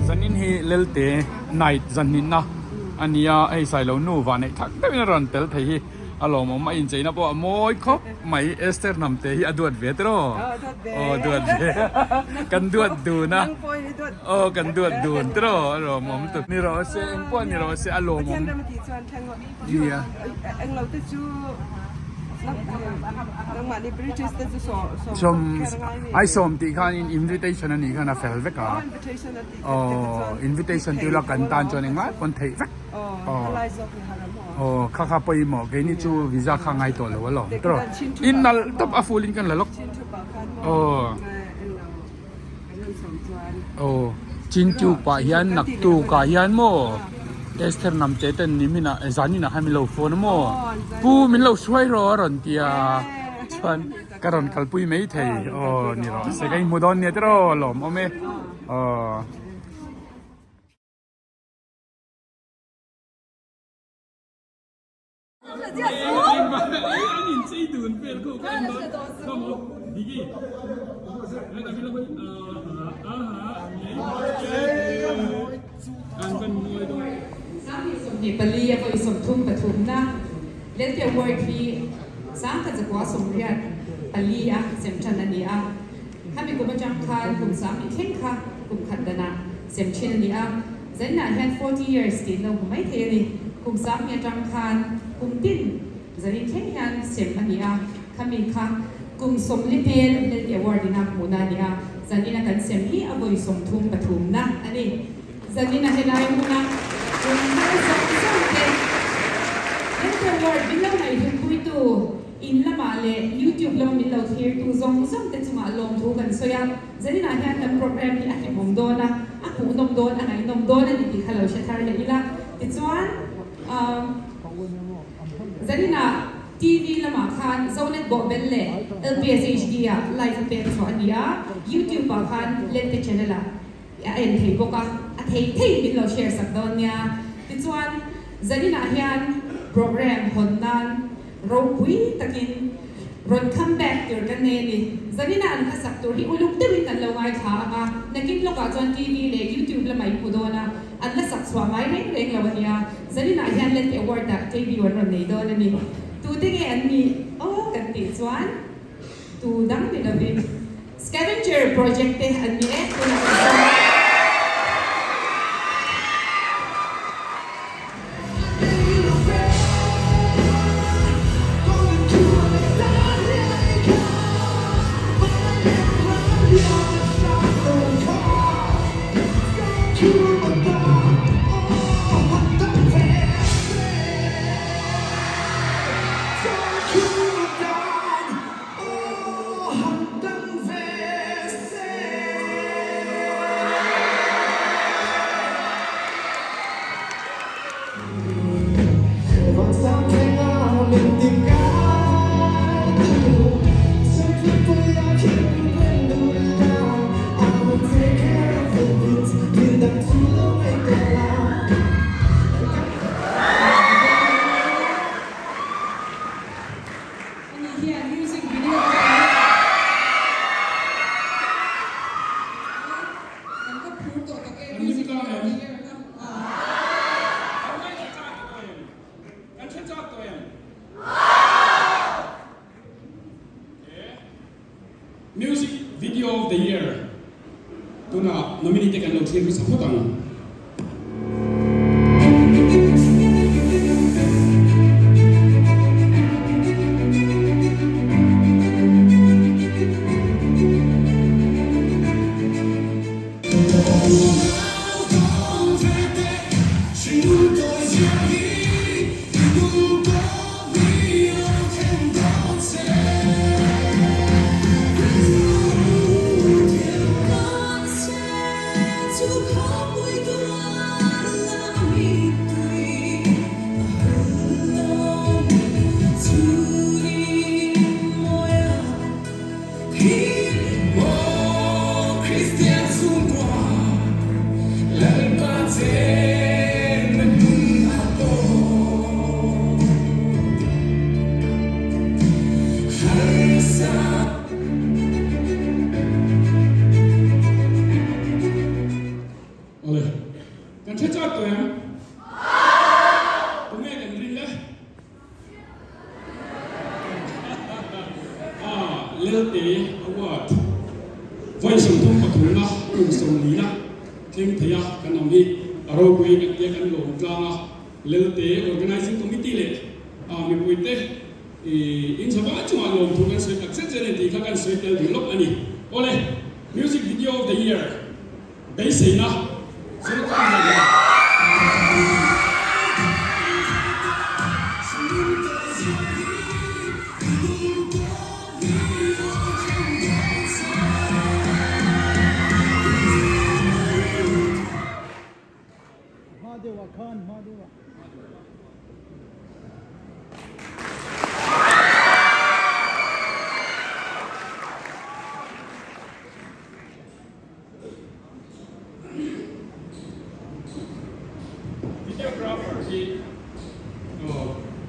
Zanin hi Lelte night zanhninna a nia, hei Sailo nu vah neih thak deuhin a rawn tel thei hi. A lawmawm a incheina pawh a mawi khawp mai Esther Hnamte hi a duat ve tiraw? Aw duat ve kan duat dun a aw kan duat dun tiraw a lawmawm tuk ni rawh se eng pawh ni rawh se a lawmawm nia. Sawm ai sawm tih khanin invitation a nih khan a fel vek a aw invitation tih ula kan tan chuan engmah pawn theih vek. Aw kha kha pawimawh keini chu visa kha ngai tawh lo alawm tawh in nalh tawp a full in kan la lawk aw aw chintu pah hian naktuk ah hian maw Esther Namte ten nimin ah zanin ah khan min lo phone a maw pu min lo hruai rawh a rawn ti a chuan ka rawn kalpui mai thei aw ni rawh se ka inhmu dawn nia tiraw lawmawm e aw. Pali a vawi 33 na Lente Award hi 1984 a sem tan a ni a. Khami kum atang khan kum 20 thleng kha kum khat danah sem thin a ni a. Zaninah hian 40 years tih lo hmu mai thei a ni. Kum 20 atang khan kum tin zanin thleng hian sem a ni a. Khami kha kum 40 vel Lente Award ina hmuhna a ni a. Zanina kan sem hi a vawi 33 na a ni. Zanina helai hmuna kum thar zawng zawng te Lente Award min lo ngaihhlimpuitu in lamah leh YouTube lama min lo thlirtu zawng zawng te chungah lawmthu kan sawi a. Zaninah hian kan program hi a hlimawm dawn a, a hmuhnawm dawn, a ngaihnawm dawn a ni tih kha lo hre thar leh ila. Tichuan, zaninah TV lamah khan Zonet Bawhbel leh LPSHD ah live a pek chhuah a ni a, YouTube ah khan Lente channel ah a en thei bawk a, a thei thei min lo share sak dawn nia. Tichuan, zaninah hian program hawn nan ropui takin rawn come back tur kan nei a ni. Zanina an hlasak tur hi uluk deuhin kan lo ngaithla ang a, nakin lawkah chuan TV leh YouTube lamah in hmu dawn a, an la sak chhuah ngai reng reng lo a nia. Zaninah hian Lente Award ah debut an rawn nei dawn a ni. Tute nge an nih aw kan tih chuan tu dang ni lovin Scavenger Project te an ni e tunah kan sawi a. Ani hian music video a Kan va phur tawh tak e music video of the year kha. Kan hre chak tawh em? Music video of the year tunah nominee te kan lo thlir hmasa phawt ang. Awle, kan hre chak tawh em? Tunge kan rin le? 40 na thleng thei a kan awm hi a ropui kan tia kan lawm tlang a, Lelte Organising Committee leh mipuite in chhava chungah lawmthu kan sawi tak zet zet a ni tih kha kan sawi tel duh lawk a ni. Awle, Music Video of the Year beiseina Jonathan Lianhna. Videographer hi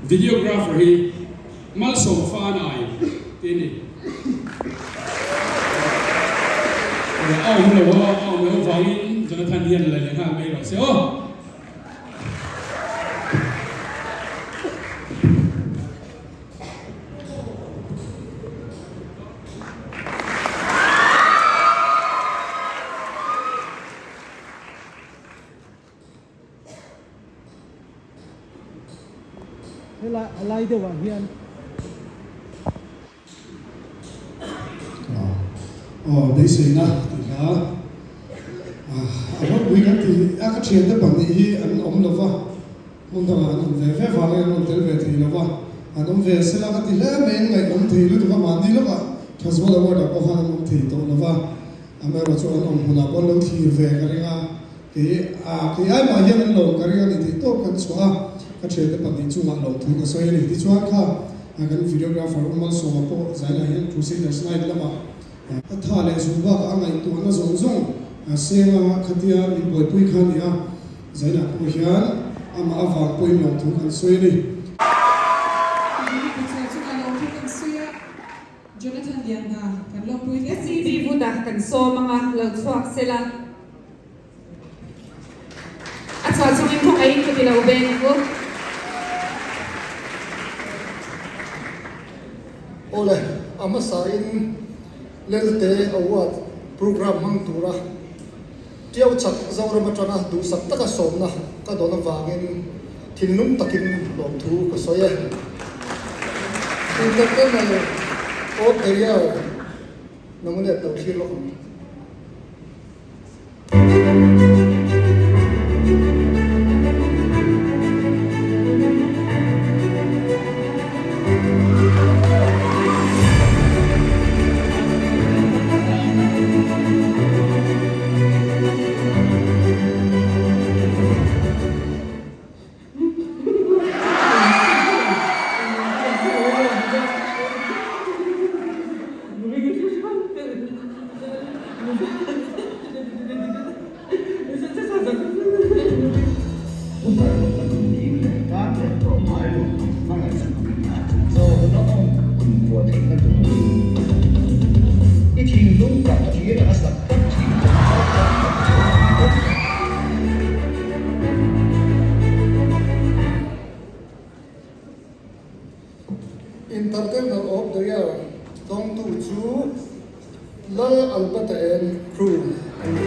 Videographer hi Malsawm Fanai tih a ni. A awm lo a, a awm loh avangin Jonathan hian la leh nghal mai rawh se aw. Helai a lai deuhah hian. Aw beiseina tih hla a ropui kan ti a ka thiante pahnih hi an awm lo va hmun dangah an awm ve ve vangin an rawn tel ve thei lo va an awm ve sela ka ti hle mai an ngaihawm thei lutuk a mahni lawkah Thazual Award ah pawh khan an awm thei tawh lo va amaherawhchu chu an awm hmunah pawh an lo thlir ve ka ring a kei a kei ai mah hian an lawm ka ring a ni tih tawp kan chhuah a ka thiante pahnih chungah lawmthu ka sawi a ni tichuan kha Kan videographer U Malsawma pawh zainah hian Crusaders Night lamah a tha leh zung bakah a ngaihtuahna zawng zawng a seng a, khatia min buaipui kha a ni a, zainah pawh hian amah avang pawhin lawmthu kan sawi a ni. Tih chungah lawmthu kan sawi a, Jonathan Lianhna kan lawmpui hle. CV vutah kan sawm anga lo chhuak sela. A chhuah chungin khawngaih in ka ti lo veng ang u. Awle, a hmasain Lelte Award Programme hmang tura Tiau chak Zoram atanga duhsak taka sawmna ka dawn avangin thinlung takin lawmthu ka sawi e. Entertainer of the Year nominate lo thlir lawk ang. Entertainer of the Year dawngtu chu Lal Albert-a and crew an ni.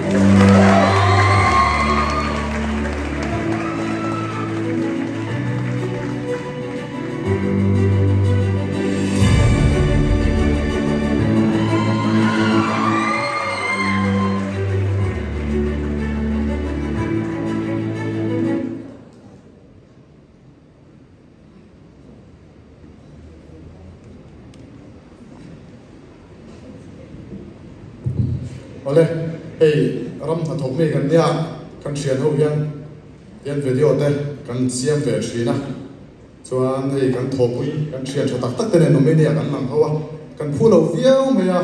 Awle, hei ram hnathawk mi kan nia, kan thian ho hian tian video te kan siam ve thin a, chuan hei kan thawhpui kan thian tha tak tak te nen awm mai nia kan lang ho a, kan phu lo viau mai a,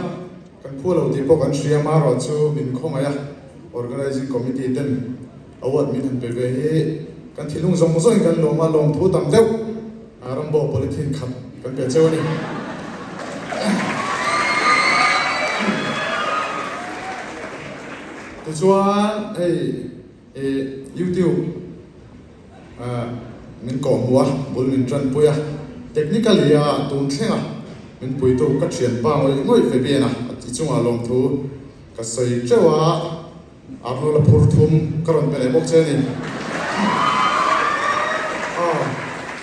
kan phu lo tih pawh kan hria amaherawh chu min khawngaih a, Organizing Committee ten Award min han pe ve hi kan thinlung zawng zawngin kan lawm a, lawmthu tam deuh Rambo polythene khat kan pe cheu a ni. Tichuan hei YouTube min kawhhmuh a, bul min tanpui a, technically a tun thleng a min puitu ka thianpa ngawih ngawih Fabian-a i chungah lawmthu ka sawi teuh a. Arnold a phur thum ka rawn pe leh bawk che a ni. Aw,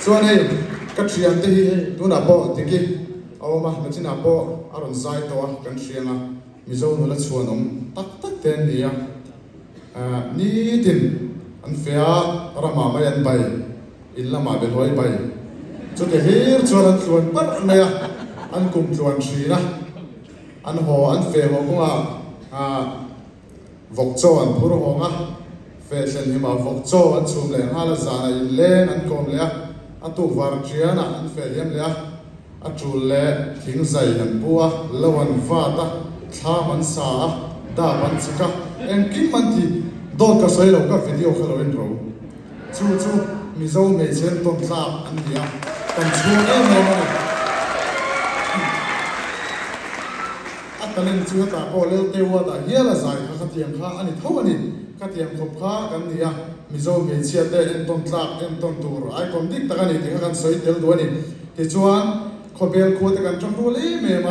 chuan hei ka thiante hi hei tunah pawh Diki a awm a, nachinah pawh a rawn zai tawh a kan hriang a, Mizo nula chhuanawm tak tak te an ni a, nitin an feh a, ramah mai an bai, in lamah behlawi bai, chuti hlir chuan an tluan parh mai a, an kum tluan thin a, an haw an feh haw kawngah Vawk chaw an phur hawng a, feh thlen hlimah vawk chaw an chhum leh nghal a, zanah inleng an kawm leh a, a tuk var ṭianah an feh liam leh a, a ṭul leh thing zai an pu a, lo an vat a, thlam an sa a, dap an chik a, engkim an ti, dawt ka sawi lo ka video kha lo en ro. Chu chu Mizo hmeichhe an tawn tlak an ni a, kan chhuang em em a ni. A talent chu hetah pawh Lelte Ward-ah hial a zai kha khatiang kha a ni tho a ni. Khatiang khawp kha kan ni a, Mizo hmeichhia te entawn tlak, entawn tur icon dik tak a ni tih kha kan sawi tel duh a ni. Tichuan, khawbel khua te kan ṭang rual em em a,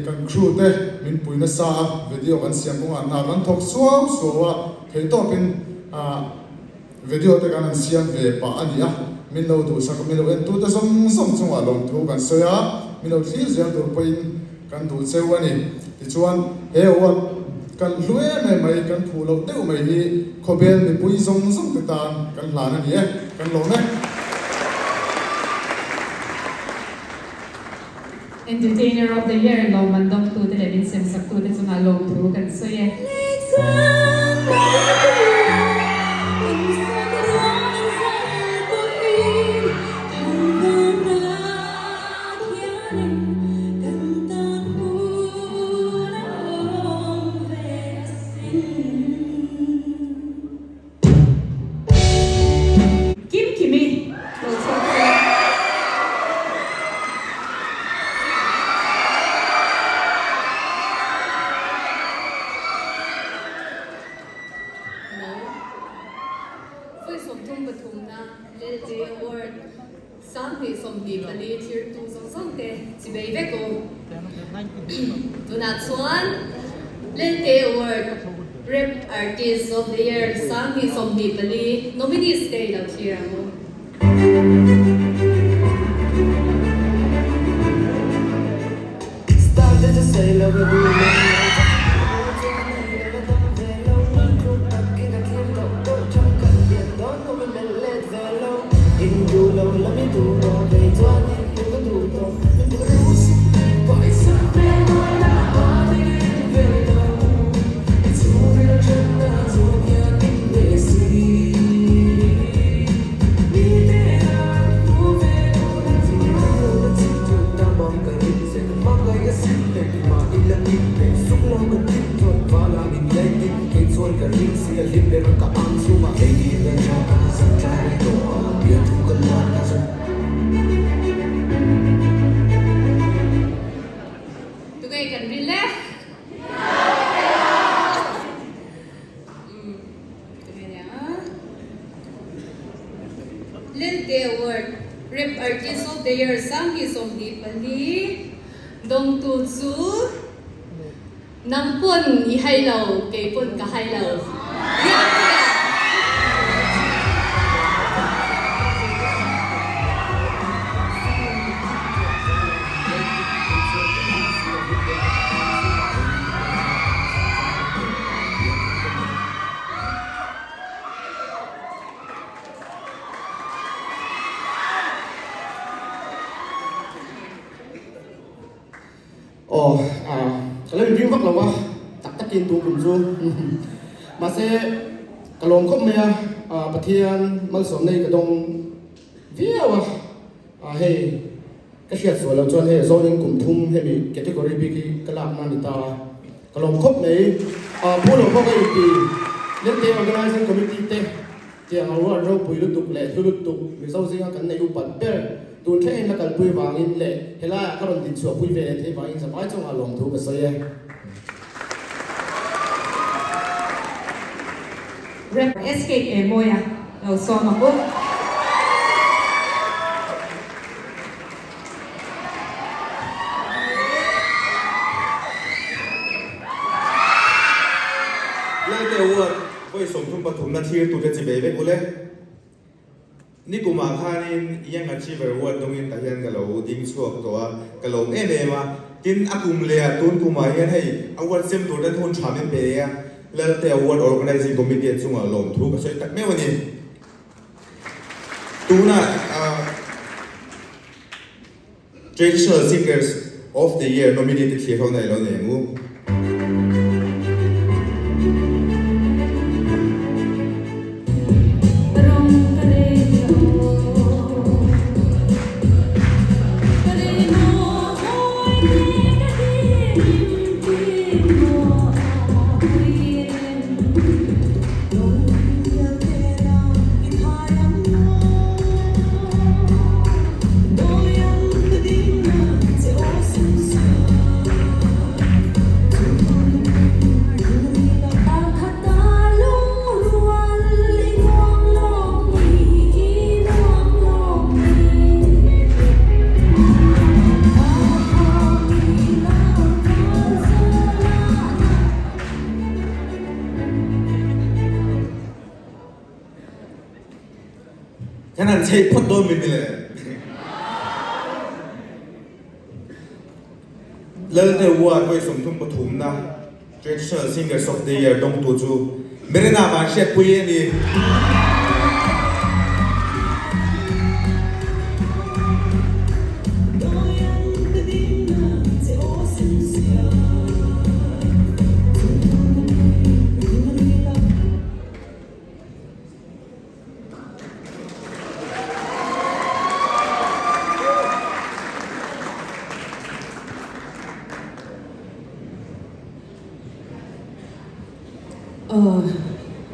kan crew te min pui nasa a, video kan siam kawngah hna kan thawk suau suau a, theihtawpin Video te kan han siam ve pah a ni a, min lo duhsak a, min lo en tute zawng zawng chungah lawmthu kan sawi a, min lo thlir zel tur pawhin kan duh cheu a ni. Tichuan, he award kan hlu em em mai, kan phuh loh deuh mai hi khawbel mipui zawng zawng te tan kan hlan a ni e, kan lawm e. Entertainer of the Year lawmman dawngtute leh min semsaktute chungah lawmthu kan sawi e. Kim Kimi lo chhuak se. Hello. Vawi 33 na Lelte Award 2024 thirtu zawng zawng te chibei vek u. Tunah chuan Lelte Award Rap Artist of the Year 2024 nominees te i lo thlir ang u. Tunge kan rin le? Lelte Award, Rap Artist of the Year 2024 dawngtu chu Nang pawn i hai lo, kei pawn ka hai lo. Riakpuia. Aw, ka lo inring vak lo a, tak takin tun kum chu. Mahse, ka lawm khawp mai a, Pathian malsawmna hi ka dawng viau a, hei ka hriat sual loh chuan hei zawnin kum thum hemi category bik hi ka lakna a ni ta a, ka lawm khawp mai. Phu lo pawh ka inti, Lente Organising Committee te Tiang a rual ropui lutuk leh hlu lutuk Mizo zinga kan nei upat ber tun thlengin la kalpui vangin leh helaiah ka rawn dinchhuahpui ve leh thei vangin zavai chungah lawmthu ka sawi e. Rep. SK Mawia lo sawm ang u. pathumna thirtute chi bei vek ule. Nikumah khanin Young Achiever Award dawngin tah hian ka lo ding chhuak tawh a, ka lawm em em a. Tin, a kum leh a tun kumah hian hei award sem tur ten hun tha min pe a, Lalte Award Organising Committee chungah lawmthu ka sawi tak meuh a ni. Tunah Traditional Singers of the Year nominee te thlir ho na i lo nei ang u. Kan han chei phawt dawn min le. Lalte Award vawi 33 na Traditional Singers of the Year dawngtu chu Merina Van Hriatpui a ni.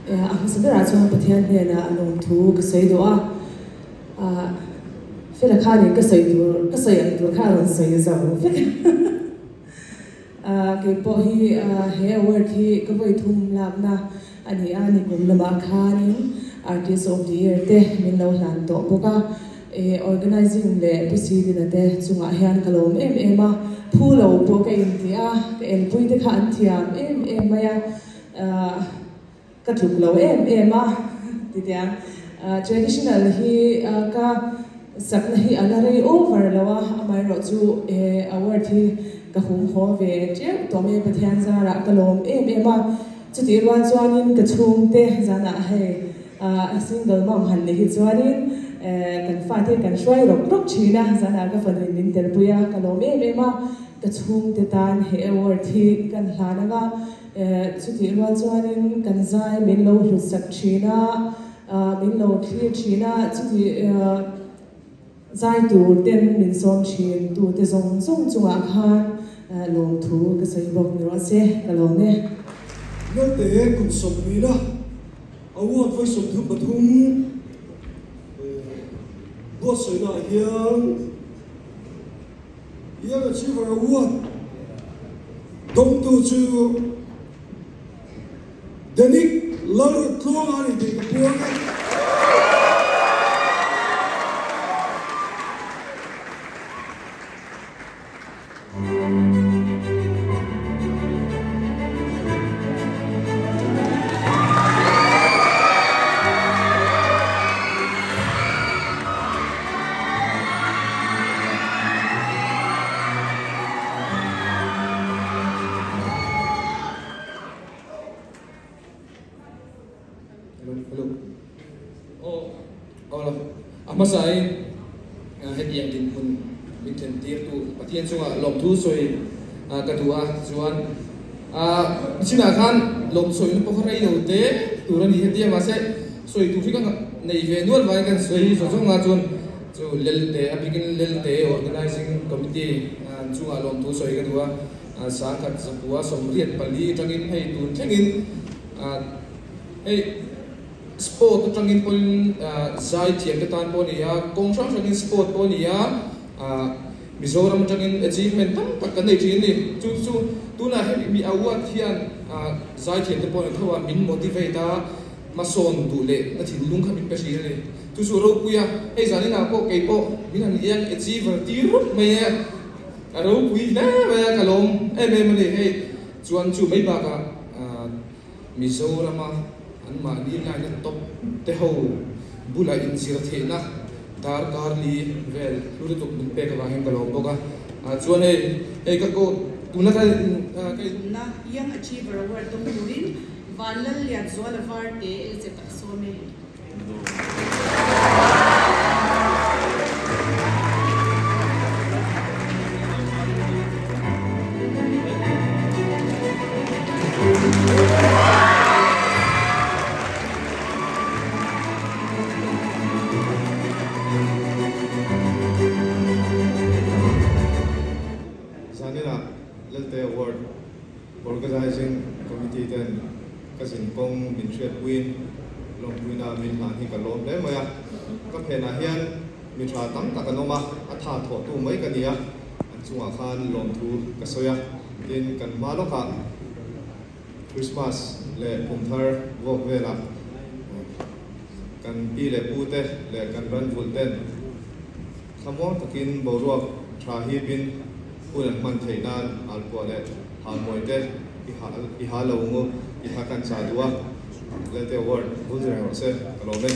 A hmasa berah chuan Pathian hnenah lawmthu ka sawi duh a, Fela khanin ka sawi tur ka sawi ang tur kha a rawn sawi zo vek a, keipawh hi he award hi ka vawi thum lakna a ni a, nikum lamah khanin Artist of the Year te min lo hlan tawh bawk a. Organizing leh Pu Sidina te chungah hian ka lawm em em a, phu lo pawh ka inti a, ka enpui te kha an thiam em em mai a, ka tluk lo em em a ti teh ang. Traditional hi ka sakna hi a la rei over lo a, amaherawhchu he award hi ka hum haw ve teuh tawh mai a, Pathian zarah ka lawm em em a, chutih rual chuanin ka chhungte zanah hei A single mom han ni hi chuanin kan fate kan hruai rawk rawk thin a, zanah ka fanu in min telpui a, ka lawm em em a, ka chhungte tan he award hi kan hlan ang a, chutih rual chuanin kan zai min lo hlut sak thin a, min lo thlir thin a, chutih zai tur ten min sawm thin tute zawng zawng chungah khan lawmthu ka sawi bawk ni rawh se, ka lawm e. Naute kum 20 a Award vawi 33 buatsaihnaah hian Young Achiever Award dawngtu chu Denic Lalrutluanga a ni tih ka puang a. A hmasain hetiang dinhmun min thlentirtu Pathian chungah lawmthu sawi ka duh a, tichuan chinah khan lawm sawina pawh kha rei lo te tur a ni hetia mahse sawi tur hi ka nei ve nual vangin kan sawi zawng zawng a chuan chu Lelte a bikin Lelte Organising Committee chungah lawmthu sawi ka duh a, sangkhat zakua 84 atangin hei tun thlengin hei Sport atangin pawhin zai thiam te tan pawh a ni a, kawng hrang hrangin sport pawh a ni a, Mizoram atangin achievement tam tak kan nei thin a ni. Chu chu tunah hemi mi award hian zai thiam te pawh a ni tho a, min motivate a, hmasawn duh leh na thinlung kha min pe thin a ni. Chu chu ropui a, hei zaninah pawh kei pawh min han iang achiever tir rup mai e, a ropui hle mai a, ka lawm em em a ni. Hei chuan chu mai bakah Mizorama. Anmahni line a top te ho bulah inzir theihna darkar li vel hlu lutuk min pek avang hian ka lawm bawk a. Chuan hei hei ka coat tuna ka ka in. Tumna Young Achiever Award dawng turin Vanlallianzuala Varte LZ a sawm e. Zaninah Lelte Award Organising Committee ten ka zin kawng min hriatpuiin lawmpuina min hlan hi ka lawm hle mai a. Ka phenah hian mi tha tam tak an awm a, a tha thawhtu mai ka ni a, an chungah khan lawmthu ka sawi a. Tin, kan hma lawkah Christmas leh kumthar vawk velah kan pi leh pu te leh kan ran vulh ten thlamuang takin boruak tha hipin hun an hman theih nan alpuah leh halmawi te i ha lo ngu i ha kan chah duh a, Lelte Award vul reng rawh se, ka lawm e.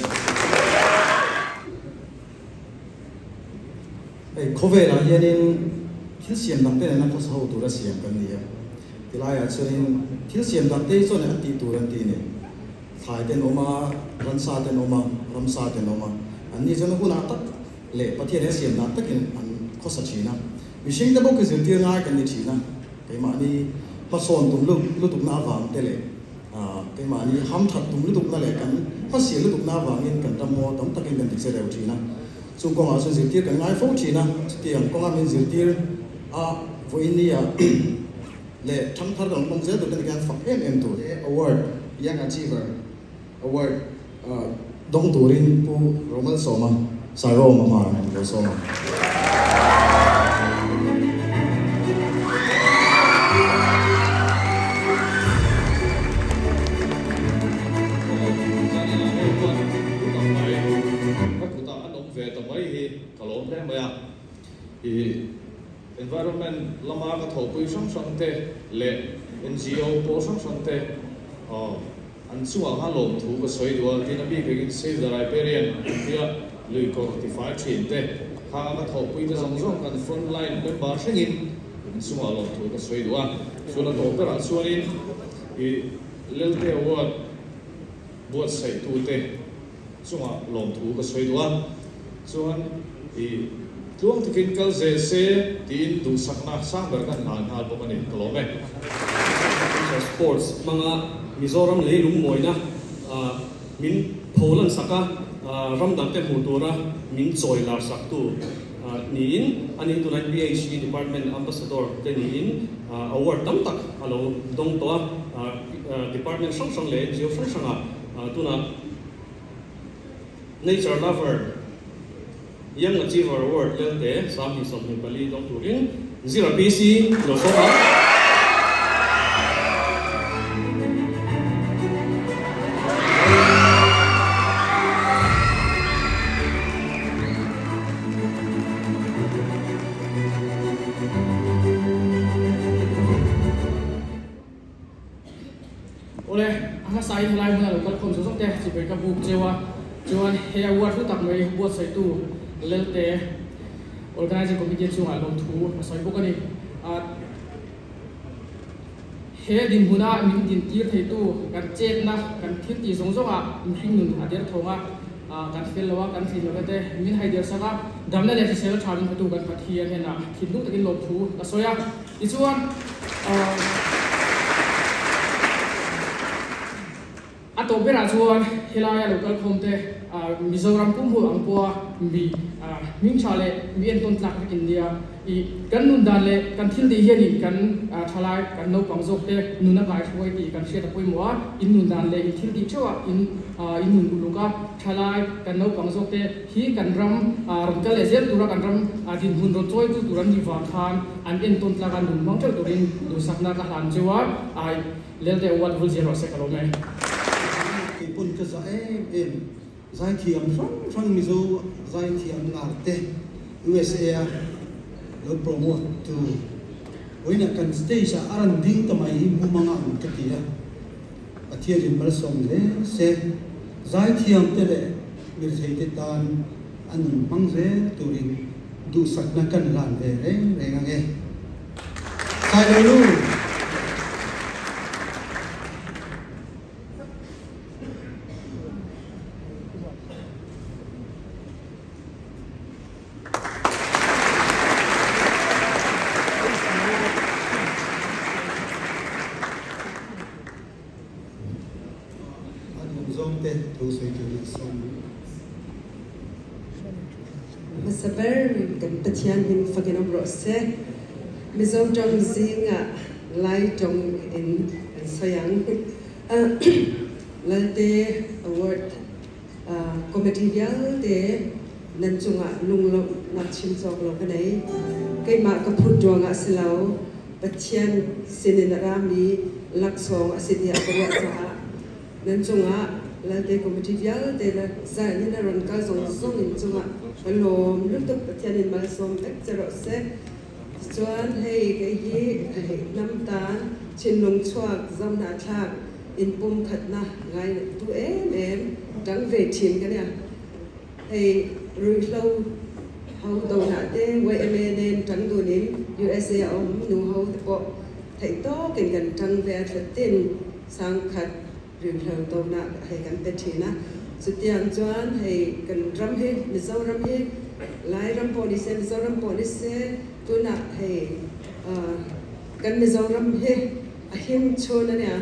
Hei khawvelah hianin thil siam dang te nena khawsa ho tura siam kan ni a, tilaiah chuanin thil siam dang te hi chuan an tih tur an ti ni. Thlai te an awm a, ransa te an awm a, ramsa te an awm a, anni chuan hunah tak leh Pathian he siam dan takin an khawsa thin a. Mihring te bawk hi zirtir ngai kan ni thin a, keimahni hmasawn tum lutukna avang te leh keimahni hamthat tum lutukna leh kan hmasial lutukna avangin kan ramngaw tam takin kan tiche reu thin a. Chung kawngah chuan zirtir kan ngai fo thin a, chutiang kawnga min zirtir a vawiin ah leh thangthar kan awm zel tur te ni khian fak em em tur. Award, Young Achiever Award dawng turin Pu Romalsawma Saroma hmar an lo sawm a. Ka kutah an awm ve ta mai hi ka lawm hle mai a. I environment lama ka thawhpui hrang hrang te leh NGO pawh hrang hrang te An chungah khan lawmthu ka sawi duh a, tin a bik bekin Save the Riparian an tia lui kawr tifai thin te kha ka thawhpui te zawng zawng kan front line member thlengin an chungah lawmthu ka sawi duh a. Chuan a tawp berah chuanin i Lelte Award buatsaih tute chungah lawmthu ka sawi duh a, chuan i tluang takin kal zel se tiin duhsakna sang ber kan hlan nghal bawk a ni, ka lawm e. Sports hmanga Mizoram leilung mawina min pholan sak a, ram dangte hmuh tura min chawi lar saktu niin a ni. Tunah hian PHE Department Ambassador te niin award tam tak a lo dawng tawh a, department hrang hrang leh NGO hrang hrangah tunah Nature Lover Young Achiever Award Lelte 2024 dawng turin Zira PC lo sawm a. Awle, a hmasa in helai hmuna lo kal khawm zawng zawng te chibai ka buk cheu a, chuan he award hlu tak mai buatsaihtu Lelte Organizing Committee chungah lawmthu a sawi bawk a ni. He dinhmuna min dintir theitu kan chetna, kan thil tih zawng zawngah mihring nun a der thawng a, kan fel lo a, kan tlin lo te min haider sak a, damna leh hrisel tha min hmutu kan Pathian hnenah thinlung takin lawmthu ka sawi a. Tichuan, a tawp berah chuan helaia lo kal khawmte Mizoram pum hul ang pawha mi hming tha leh mi entawn tlak vek in nia. I kan nun dan leh kan thil tih hianin kan thalai, kan naupang zawkte nun a kaihruai tih kan hriat a pawimawh a. In nun dan leh in thil tih theuhah in nun uluk a, thalai, kan naupang zawkte hi kan ram rawn kal leh zel tura kan ram dinhmun rawn chawitu tur an nih vang khan an entawn tlaka nun hmang theuh turin duhsakna ka hlan cheu a, ai Lelte Award vul zir rawh se ka lawm e. Kei pawn ka zah em em, zaithiam hrang hrang Mizo zaithiam lar te USA a lo promote tu vawiinah kan stage ah a rawn ding ta mai hi mumanga ang ka ti a. Pathianin malsawm zel se, zaithiamte leh mirtheite tan a nun hmang zel turin duhsakna kan hlan ve reng reng ang e. Sailo lu! A duh zawngte thu sawi turin sawm. Hmasa ber kan Pathian hming fakin awm rawh se. Mizo tawng zingah Lai tawng in kan sawi ang. Lalte Award Committee vialte nan cungah lunglawmhnak chim cawk lo ka nei. Keimah ka phut ruangah si lo, Pathian sinin a rami laksawng a si tiah ka ruah caah nan cungah Lalte Committee vialte le zan in a ron kal zongzong in cungah ka lawm lutuk. Pathian in malsawm vek che rawh seh. Cun hei kei hi hnam tan thinlung chuak zohnahthlak in pumkhatnak ngai duh emem ṭang ve ṭhin ka nia. Hei ruihhlo ho dohnak te YMA nen ṭang dun in USA a um nu ho te pawh theih tawk in kan ṭang ve a thlatin sangkhat ruihhlo dohnak hei kan pe ṭhin a. Chutiang chuan hei kan ram hi Mizoram hi Lairam pawh ni se Mizoram pawh ni se tunah hei kan Mizoram hi A him chhun a nia.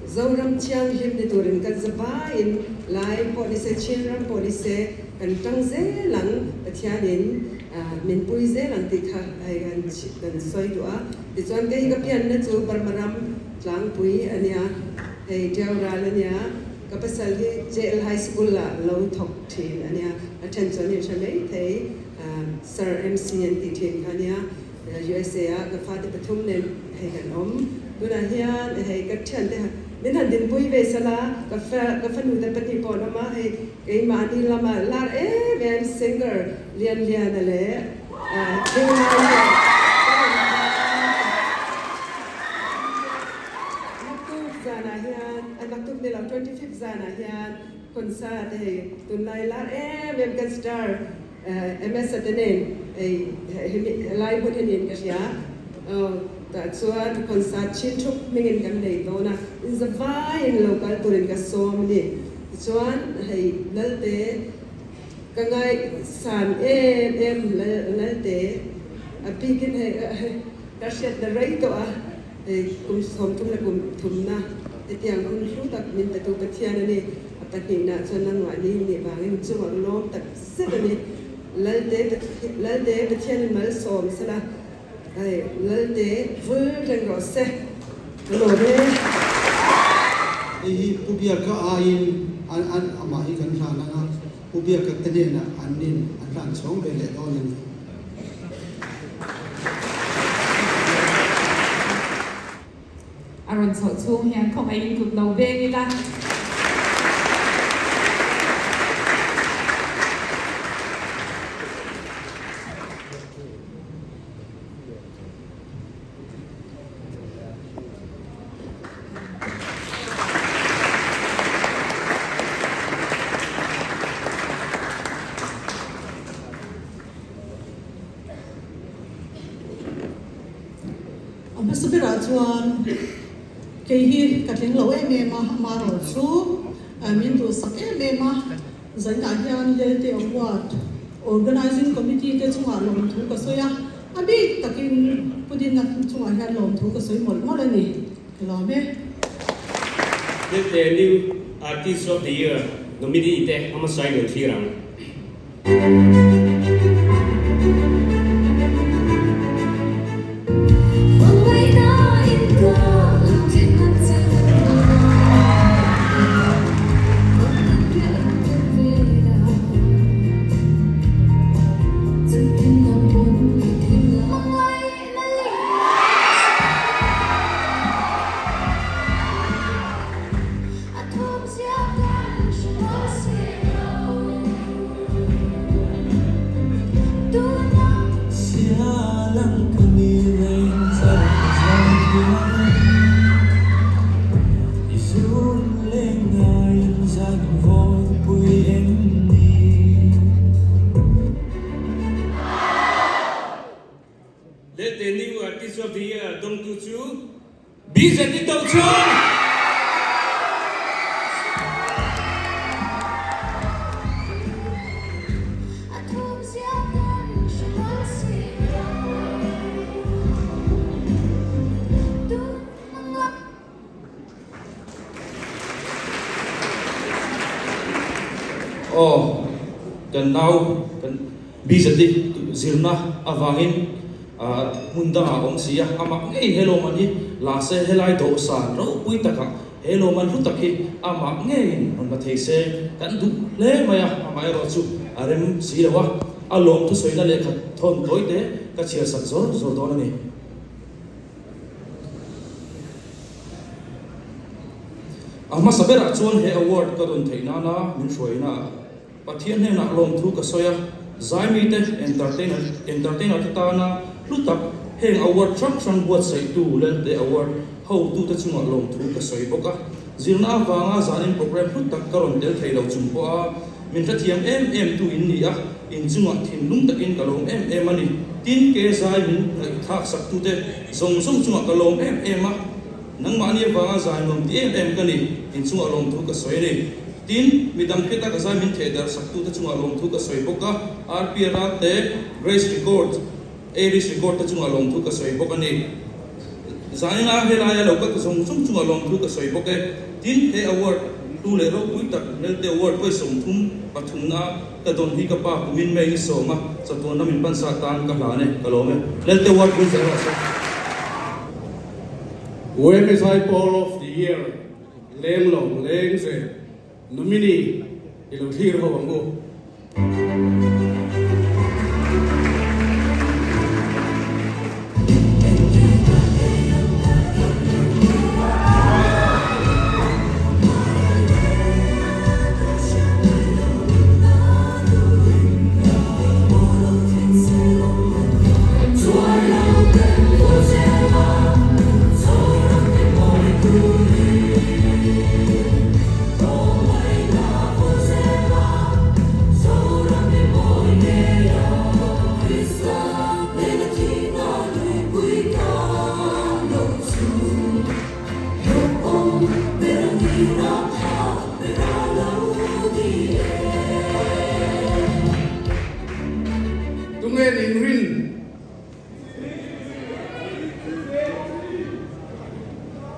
Zoram thianghlim ni turin kan za vaiin Lai pawh ni se, Chin ram pawh ni se kan tang zel ang, Pathianin min pui zel ang tih kha hei kan sawi duh a. Tichuan kei ka pianna chu Burma ram tlangpui a nia, hei Tiau ral a nia, ka pasal hi JL High School ah lo thawk thin a nia, a then chuan in hre mai thei, Sir MC an tih thin kha a nia. USA ah ka fate pathum nen hei kan awm. Tunah hian hei ka thiante min han dinpui ve sala, ka ka fanu te pahnih pawh an awm a, hei keimahni lama lar em em singer Lian Liana leh Thinglai te ka rawn ta. Naktuk zanah hian, naktuk ni lo 25th zanah hian concert hei tunlai lar em em kan star MS a te nen hei hemi helai hmun hi niin ka hria. Tah chuan concert chin thup hmingin kan nei dawn a, in za vaiin lo kal turin ka sawm a ni. Tichuan hei Lalte ka ngaihsan em em Lalte a bikin hei ka hriatna rei tawh a, hei kum 30 leh kum thumna hetiang hun hlu tak min petu Pathian a ni. A pahnihna chuan nangmahni nih vangin chungah lawm tak zet a ni. Lalte Lalte Pathianin malsawm sela, hei Lalte vul reng rawh se. Ka lawm e. Hei hi Pu Biaka aiin an an amah hi kan hlan ang a, Pu Biaka te hnenah an nin an hlan chhawng ve leh dawn a ni. A rawn chhoh chhung hian khawngaihin kut lo veng ila. A hmasa berah chuan kei hi ka tling lo em em a, amaherawh chu min duhsak em em a, zainah hian Lelte Award Organising Committee te chungah lawmthu ka sawi a, a bik takin Pu Dina chungah hian lawmthu ka sawi mawlh mawlh a ni, ka lawm e. Lelte New Artist of the Year nominee te a hmasa in lo thlir ang. BZD Tochhawng! Aw, kan nau kan BZD zirna avangin hmun dangah a awm si a, amah ngei he lawmman hi la se helai dawhsan ropui takah he lawmman hlu tak hi amah ngeiin rawn la thei se kan duh hle mai a, amaherawh chu a rem si lo a, a lawm thusawina lehkha thawn tawi te ka chhiar sak zawr zawr dawn a ni. A hmasa berah chuan he award ka rawn theih nana min hruaina ah Pathian hnenah lawmthu ka sawi a, zaimite entertainer entertainer te tana hlu tak heng award hrang hrang buatsaihtu Lelte Award hotute chungah lawmthu ka sawi bawk a. Zirna avanga zanin program hlu tak ka rawn tel thei lo chung pawha min hrethiam em em tu in ni a, in chungah thinlung takin ka lawm em em a ni. Tin, ke zai min ngaihthlak saktute zawng zawng chungah ka lawm em em a, nangmahni avanga zai nuam ti em em ka ni, in chungah lawmthu ka sawi a ni. Tin, midang hriata ka zai min thehdarh saktute chungah lawmthu ka sawi bawk a, RPRA te, Grace Records, Aries Record te chungah lawmthu ka sawi bawk a ni. Zaninga helaia lo kal ta zawng zawng chungah lawmthu ka sawi bawk e. Tin, he award hlu leh ropui tak Lelte Award vawi 33 na ka dawn hi ka pa kumin May ni sawma chatuan ram in pansa tan ka hlan e, ka lawm e. Lelte Award vul zel rawh se. UMSI Pawl of the Year leng lo leng zel nominee i lo thlir ho ang u. Tunge ning rin?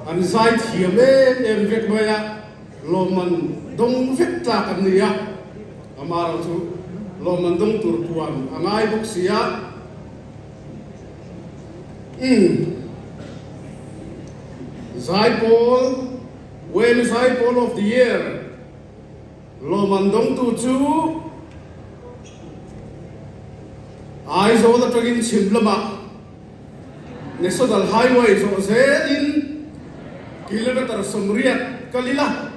An zai thiam em em vek mai a, lawmman dawng vek tlak an ni a, amaherawh chu lawmman dawng tur puan a ngai bawk si a. Umm. Zaipawl, When Zaipawl of the Year lawmman dawngtu chu Aizawl atangin chhim lamah National Highway zawh zelin kilometre 80 kal ila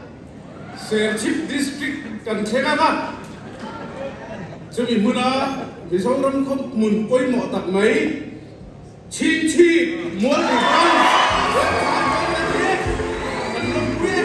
Serchhip District kan thleng ang a, chumi hmuna Mizoram khaw hmun pawimawh tak mai Chhingchhip Mualpui Branch Website dawn a ni e, kan lawmpui e.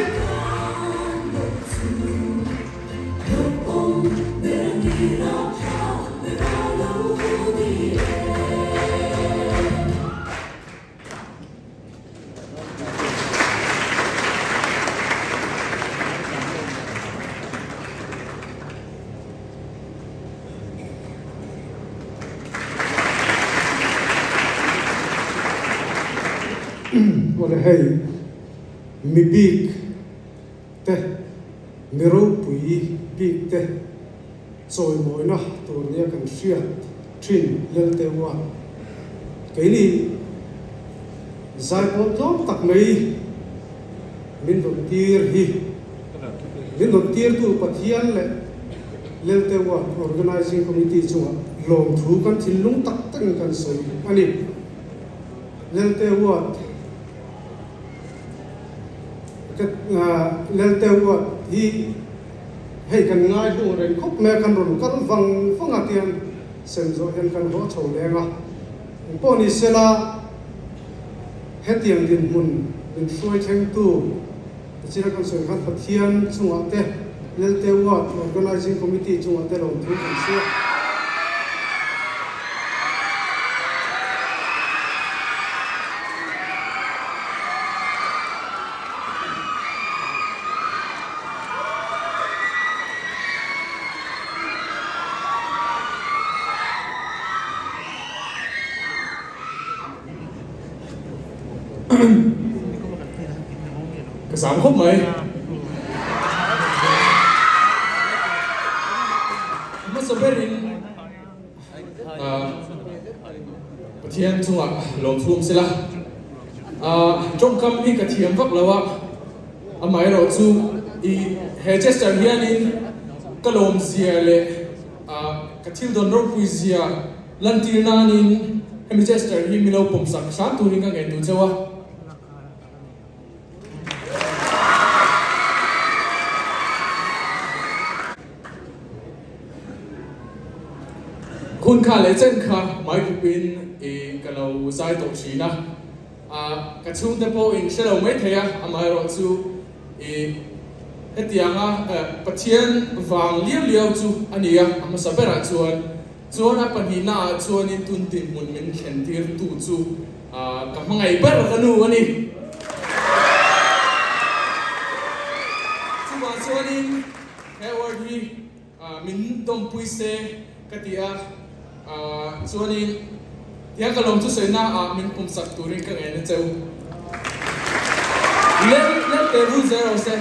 Awle hei mi bik te mi ropui bik te chawimawina tur nia kan hriat thin Lelte uan keini zaipawl tlawm tak mai min rawn tir hi min rawn tirtu Pathian leh Lelte uan Organizing Committee chungah lawmthu kan thinlung tak takin kan sawi a ni. Lelte uan Lelte uan hi hei kan ngai hlung reng khawp mai a, kan rawn kal vang vang a tiang sem zawh hian kan haw chho leng a. Engpawh ni sela hetiang dinhmun min hruai thlengtu China kan sawi khan Pathian chungah te Lelte Ward Organizing Committee chungah te lawmthu kan hria. chuanin ka zam khawp mai. Hmasa berin Pathian chungah lawmthum sela. Tawngkam hi ka thiam vak lo a, amaherawhchu i he gesture hianin ka lawmzia leh ka thil dawn ropui zia lantir nanin hemi gesture hi milo pawmsak hram turin ka ngei duh cheu a. Hun kha leh chen kha mai khupin i ka lo zai tawh thin a, ka chhungte pawh in hre lo mai thei a, amaherawhchu i hetianga Pathian vang liau liau chu a ni a, a hmasa berah chuan chuan a pahnihna ah chuanin tun dinhmun min thlen tir tu chu ka hmangaih ber ka nu a ni. Chuvang chuanin he award hi min dawmpui se ka ti a, chuanin tiang ka lawm chu sawi na ah min pumsak turin ka ngen a cheu. Lem lem teh rul zel rawh se.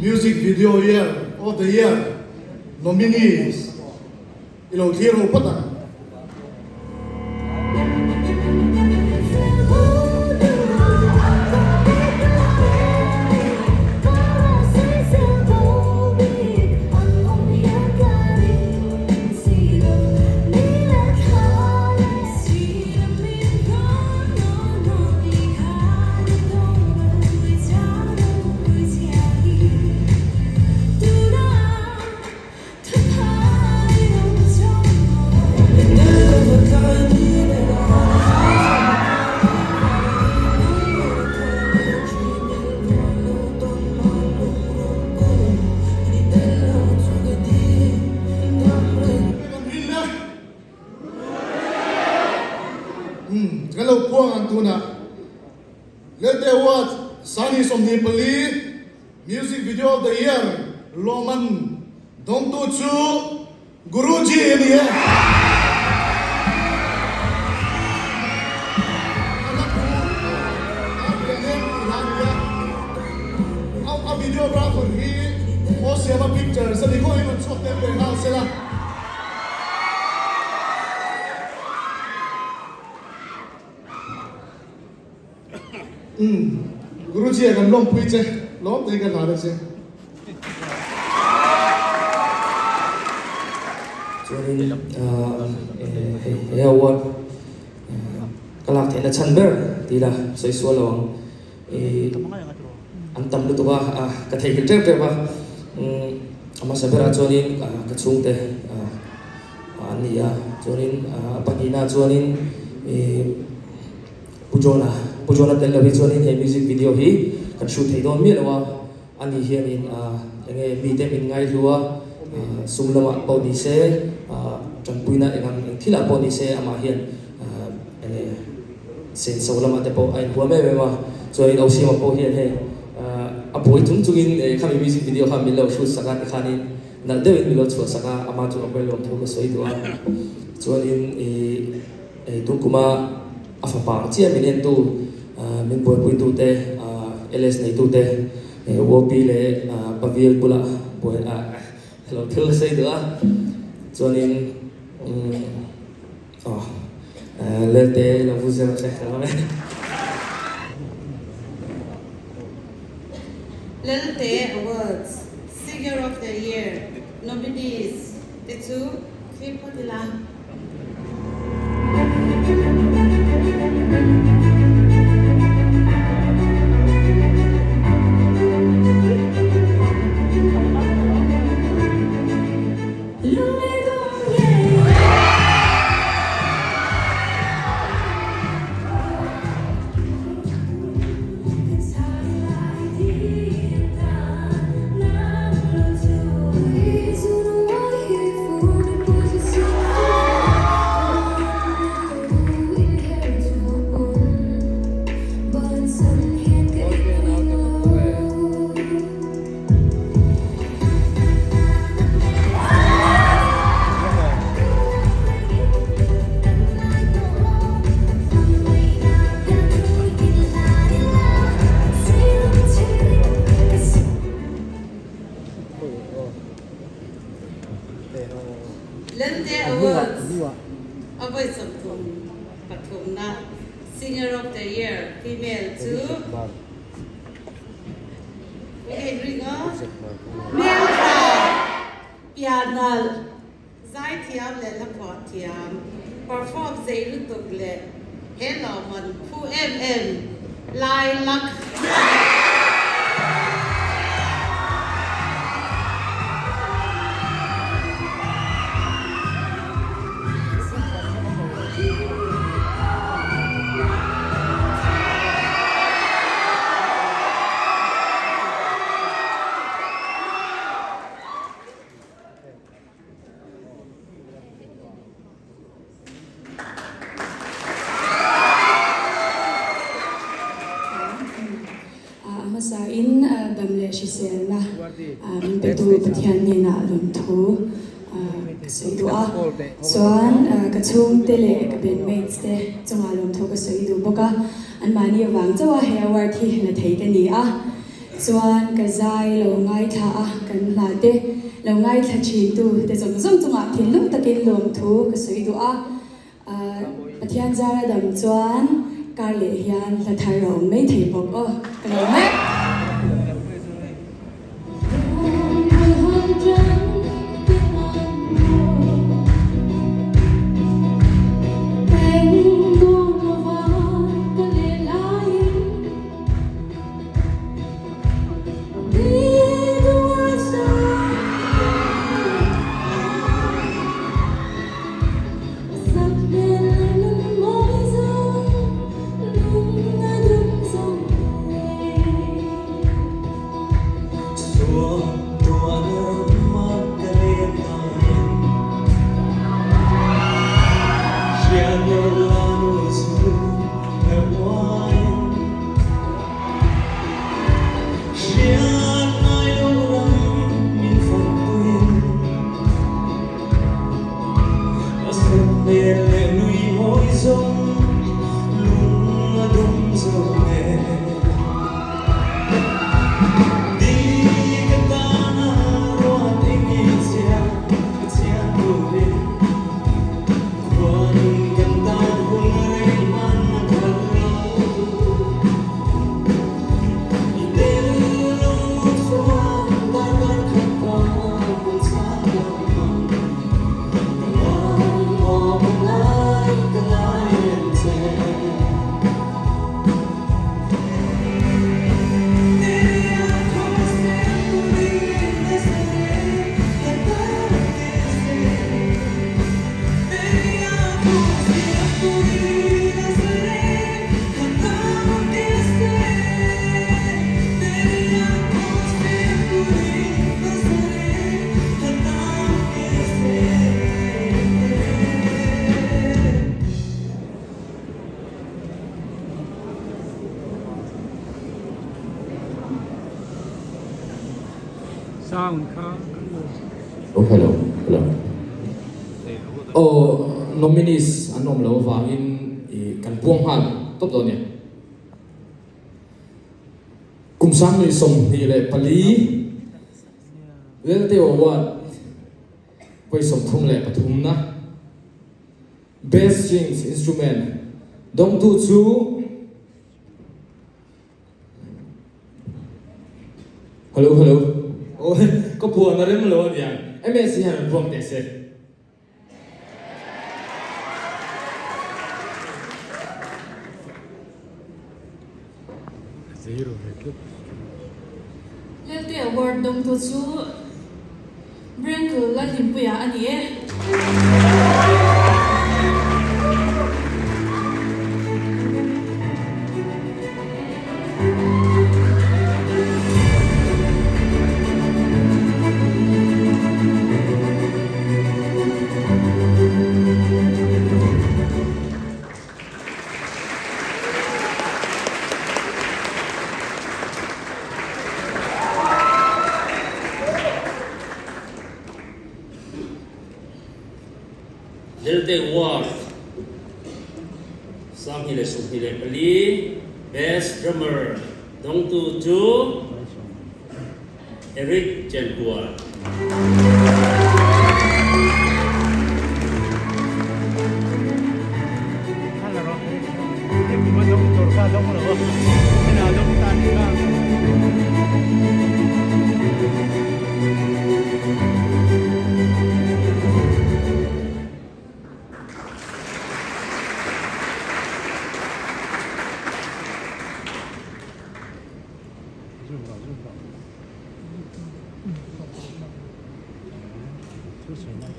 Music Video Year of the Year nominees i lo thlir ho phawt ang. Kan lo puang ang tunah Lelte Awards Sani 24 Music Video of the Year lawman dawngtu chu Guruji a ni e. Siama Pictures a ni khaw in rawn chhuak tel ve nghal sela. Umm Guruji a kan lawmpui che lawm te hi ka hlan a che. Chuanin hei he award ka lak theihna chhan ber tih ila sawi sual lo ang. An tam lutuk a, ka theihnghilh tep tep a. A hmasa berah chuanin ka chhungte an ni a, chuanin a pahnihna chuanin Pu Johna, Pu Johna tel lo hi chuanin he music video hi kan shoot thei dawn miah lo a, ani hianin enge mite min ngaihlu a, sum lamah pawh ni se, tanpuina eng ang eng thilah pawh ni se amah hian enge senso lamah te pawh a inhuam em em a, chuanin Osiama pawh hian hei a buai chung chungin khami music video kha min lo shoot sak a tikhanin nalh deuhin min lo chhuah sak a, amah chu a hmelawm thu ka sawi duh a, chuanin ih. Hei tun kuma a fapa ang chiah min entu, min buaipuitute, LS neitute, UOP leh Pavial bula buai lo thil sei duh a, chuanin aw Lelte lo vu zel che ka lawm e. Lelte Awards, Singer of the Year nominees te chu thlir phawt ila. Lente Awards a vawi 33na Singer of the Year, Female, chu Hmeltha, pianalh, zaithiam leh hlaphuah thiam, perform zei lutuk leh he lawmman phu em em Lilac. A hmasain dam leh hriselna min petu Pathian hnenah lawmthu ka sawi duh a. Chuan ka chhungte leh ka bandmates te chungah lawmthu ka sawi duh bawk a. Anmahni avang chauh a he award hi la thei ka ni a. Chuan ka zai lo ngaithla a, kan hla te lo ngaithla thin tu te zawng zawng chungah thinlung takin lawmthu ka sawi duh a. Pathian zara dam chuan kar leh hian hla thar a awm mai thei bawk aw ka lo mek. Sound kha. Oh hello hello aw nominees an awm loh avangin ih kan puang nghal tawp dawn nia. Kum 2024 Lelte Award vawi 33 na Best Strings Instrument dawngtu chu Hello hello aw ka puan a rem lo aniang MSc hian an puang teh se. Lelte Award dawngtu chu Brengle Lalhlimpuia a ni e. Lelte Award 2024 Best Drummer dawngtu chu Eric Chenkual.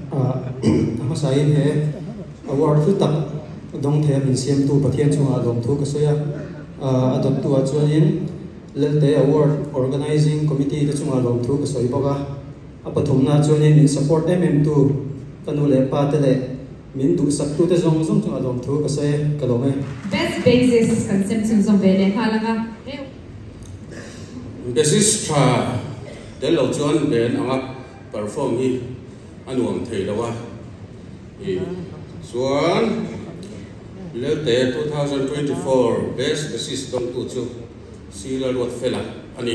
A hmasain he award hlu tak dawng thei a min siamtu Pathian chungah lawmthu ka sawi a, a dawttuah chuanin Lelte Award Organizing Committee te chungah lawmthu ka sawi bawk a, a pathumnaah chuanin min support em em tu ka nu leh pa te leh min duhsaktu te zawng zawng chungah lawmthu ka sawi e, ka lawm e. Best Bassist kan sem chhunzawm ve leh nghal ang a. Bassist tha tel lo chuan band anga perform hi a nuam thei lo a, i chuan Lelte 2024 Best Bassist dawngtu chu Sila Ruatfela a ni.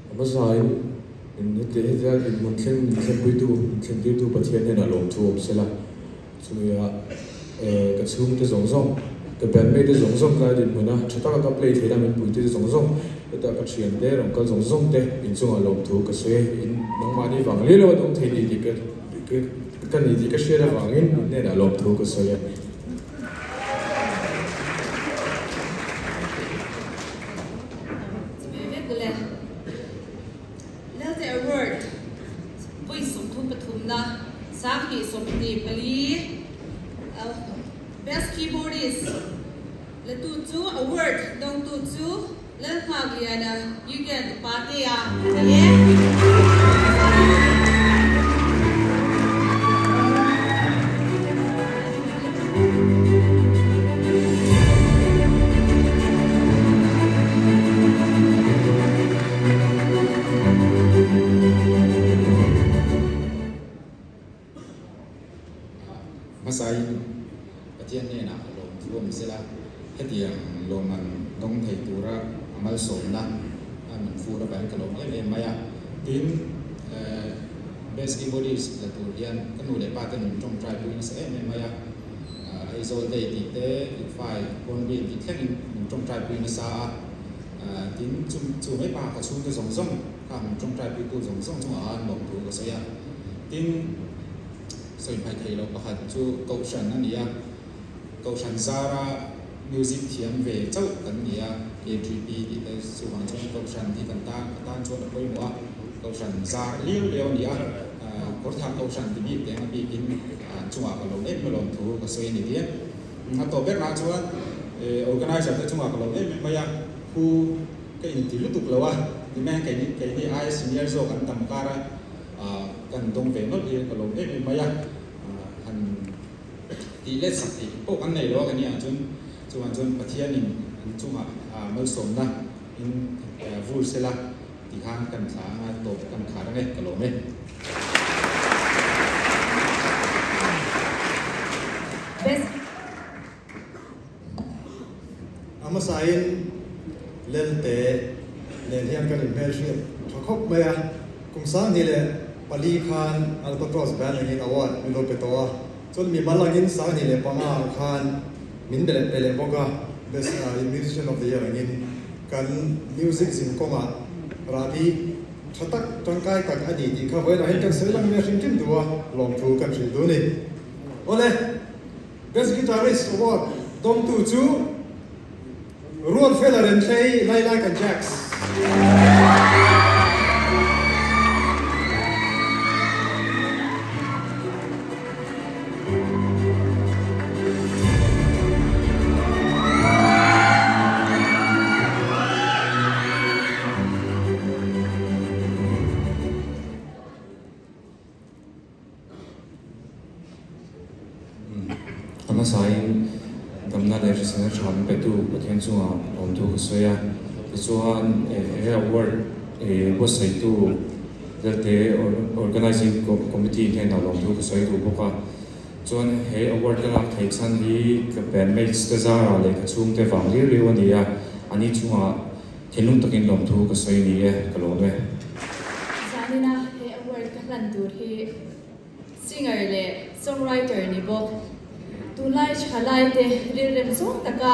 A hmasain in heti hetia inhmun thleng min thlenpuitu min thlentirtu Pathian hnenah lawmthu awm sela, chumia ka chhungte zawng zawng, ka bandmate zawng zawng tlai dinhmuna tha taka ka play theihna min puitute zawng zawng, heta ka thiante rawn kal zawng zawng te inchungah lawmthu ka sawi e, in nangmahni vang leh lo a dawng thei ni tih ka ka ni tih ka hriat avangin in hnenah lawmthu ka sawi e. Lelte Award vawi 33na 2024 Best Keyboardist latu chu award dawngtu chu Lalnghakliana Eugen Patea a ni e. Hmasain Pathian hnenah lawmthu awm sela, hetiang lawmman dawng thei tura a malsawmna a min fur avangin ka lawm em em mai a. Tin, Best Keyboardist la tur hian ka nu leh pa ten min tawngtai pui nasa em em mai a. Aizawl Day tih te, Lufai Hornbill tih thlengin min tawngtai pui nasa a. Tin, chu mai pa ka chhungte zawng zawng kha min tawngtai puitu zawng zawng chungah khan lawmthu ka sawi a. Tin, sawi hmaih theih loh pakhat chu Kohhran a ni a, Kohhran zara music thiam ve chauh kan ni a, KGP tih te chuvang chuan Kohhran hi kan tan ka tan chuan a pawimawh a, Kohhran zar liau liau a ni a, Kawrthah Kohhran ti bik teng a bikin chungah ka lawm em alawm thu ka sawi a ni tia. A tawp ber nah chuan organizer te chungah ka lawm em em mai a. Phu ka inti lutuk lo a, nimai keini keini aia senior zawk an tam kar a, kan dawng ve nawlh hi ka lawm em em mai a, han tih let sak theih pawh kan nei lo a ka nia chuan chuvang chuan Pathianin an chungah malsawmna in vur sela ti khan kan thla anga tawp kan khar ang e ka lawm e. Best. A hmasain Lelte nen hian kan inhmelhriat tha khawp mai a, kum 24 khan Albatross Band angin award min lo pe tawh a, chuan mimal angin 25 ah khan min be leh pe leh bawk a, Best Musician of the Year angin kan music zin kawngah rahbi tha tak tangkai tak a ni tih kha vawiinah hian kan sawi lang mai a hrim hrim duh a, lawmthu kan hrilh duh a ni. Awle! Best Guitarist Award dawngtu chu Ruatfela Renthlei, Lilac and Jacks. A hmasain damna leh hriselna tha min petu Pathian chungah awmtu ka sawi a, tichuan he award buatsaihtu Lelte Organising Committee hnenah lawmthu ka sawi duh bawk a, chuan he award ka lak theih chhan hi ka bandmates te zarah leh ka chhungte vang liau liau a ni a, ani chungah thinlung takin lawmthu ka sawi ni e, ka lawm e. Zanina he award ka hlan tur hi singer leh songwriter ni bawk. Tunlai thalai te rilrem zawng taka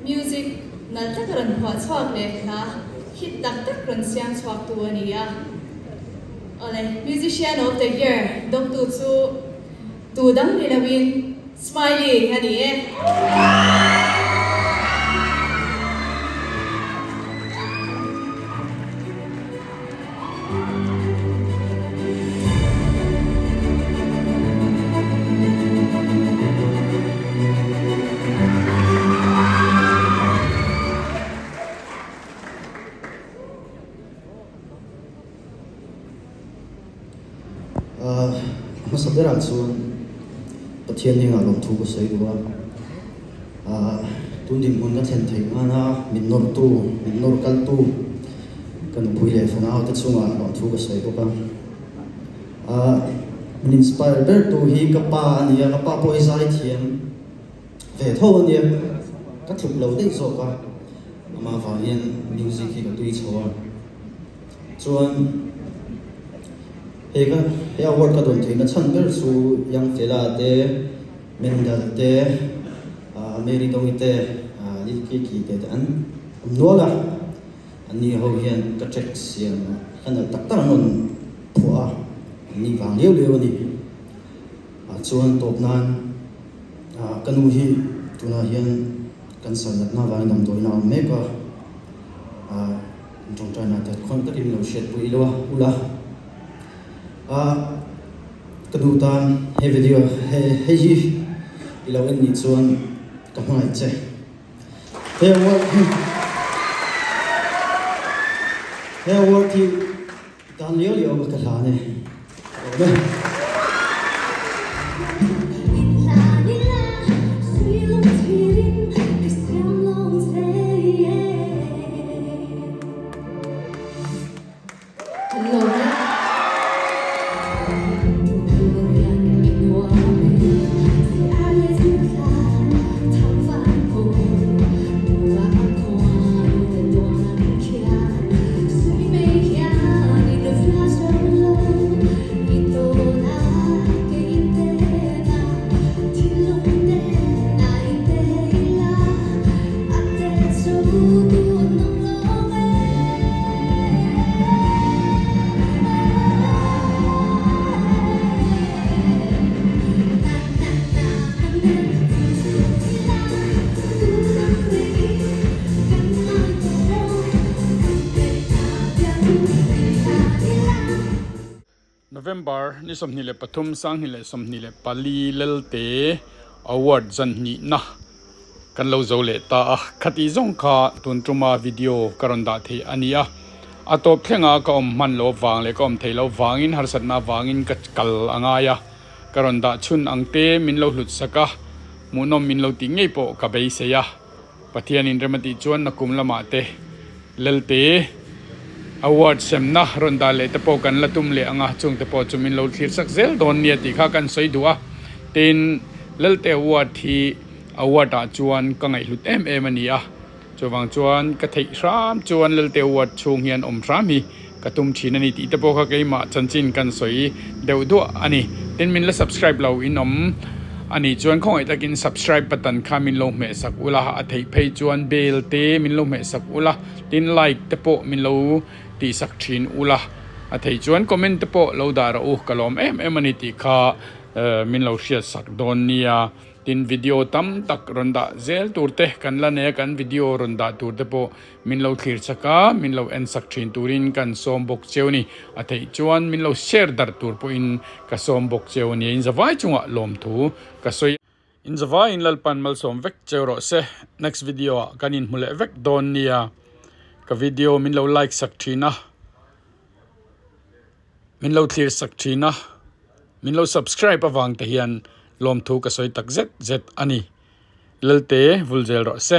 music nalh taka rawn phuah chhuak leh hla hit tak tak rawn siam chhuak tu a ni a. Awle, Musician of the Year dawngtu chu tu dang ni loin Smiley a ni e. A hmasa berah chuan Pathian hnenah lawmthu ka sawi duh a, tun dinhmun ka thlen theih nana min nawrtu, min nawr kaltu ka nupui leh fanau te chungah lawmthu ka sawi bawk a. Min inspire bertu hi ka pa a ni a, ka pa pawh hi zaithiam ve tho a nia, ka tluk lo daih zawk a, amah vang hian music hi ka tui chho a. Chuan hei ka he award ka dawn theihna chhan ber chu Young Fela te, Mendal te, Mary Dongi te, Lil Kiki te te an awm nual a, anni ho hian ka track siam ka nalh tak tak an rawn phuah a, anni vang liau liau a ni. Chuan tawp nan ka nu hi tunah hian cancer natna avangin damdawiin a awm mek a. Tawngtaina te khawn takin lo hriat pui ilo a, ula a ka duh tan he video he hei hi i lo en nih chuan ka hmangaih che. He award hi he award hi dan liau liau ka hlan e. Ka lawm e. November ni 23 24 Lelte Award zan hnihna. Kan lo zo leh ta a, khati zawng kha tun tuma video ka rawn dah theih a ni a. A tawp thlenga ka awm hman loh avang leh ka awm theih loh vangin harsatna avangin ka kal a ngai a, ka rawn dah chhun ang te min lo hlut sak a, hmuhnawm min lo tih ngei pawh ka beisei a. Pathianin rem a tih chuan nakum lamah te Lelte Award semna rawn dah leh te pawh kan la tum leh ang a, chung te pawh chu min lo thlir sak zel dawn nia tih kha kan sawi duh a. Tin, Lelte Award hi Award ah chuan ka ngaihhlut em em a ni a, chuvang chuan ka theih hram chuan Lelte Award chhung hian awm hram hi ka tum thin a ni tih te pawh kha keimah chanchin kan sawi deuh duah a ni. Tin, min la subscribe lo in awm a nih chuan khawngaih takin subscribe button kha min lo hmeh sak ula, a theih phei chuan bell te min lo hmeh sak ula, tin like te pawh min lo tih sak thin ula, a theih chuan comment te pawh lo dah rawh u, ka lawm em em a ni tih kha min lo hriat sak dawn nia. Tin video tam tak rawn dah zel tur te kan la nei a, kan video rawn dah tur te pawh min lo thlir chak a, min lo en sak thin turin kan sawm bawk cheu a ni. A theih chuan min lo share darh tur pawhin ka sawm bawk cheu a ni. In zavai chungah lawmthu ka sawi. In zavai in Lalpan malsawm vek cheu rawh se. Next video ah kan inhmu leh vek dawn nia. Ka video min lo like sak thin a. Min lo thlir sak thin a, min lo subscribe avang te hian lawmthu ka sawi tak zet zet a ni. Lalte vul zel rawh se.